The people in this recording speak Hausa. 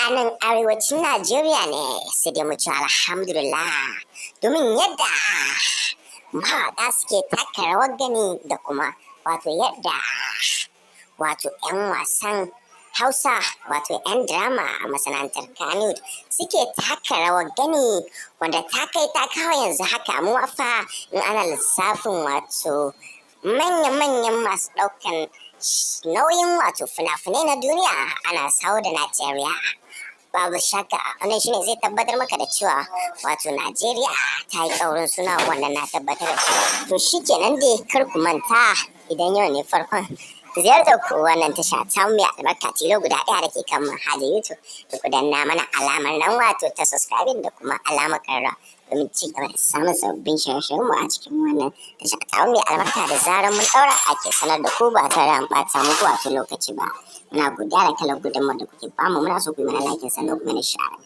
a nan arewacin Najeriya ne, sai dai mu ci alhamdulillah, domin yadda mawaƙa suke taka rawar gani da kuma wato yadda wato 'yan wasan Hausa, wato 'yan drama a masana'antar Kannywood, suke taka rawar gani, wanda ta kai ta kawo yanzu haka mu fa in ana lissafin wato manya-manyan masu ɗaukan nauyin wato fina-finai na duniya, ana sawo da Najeriya. Babu shakka wannan shine zai tabbatar maka da cewa wato Najeriya ta yi ƙaurin suna, wannan na tabbatar da shi. To shikenan dai, kar ku manta, idan yau ne farkon ziyartar ku wannan tasha ta mai albarka tilo guda ɗaya da ke kan manhajar YouTube, da ku danna mana alamar nan wato ta subscribing da kuma alamar ƙararrawa domin ci gaba da samun sabbin shirye-shiryen mu a cikin wannan tasha ta mai albarka. Da zarar mun ɗaura ake sanar da ku ba tare da an ɓata muku wato lokaci ba. Muna godiya da kalar gudunmawar da kuke bamu. Muna so ku yi mana like, sannan ku mana share.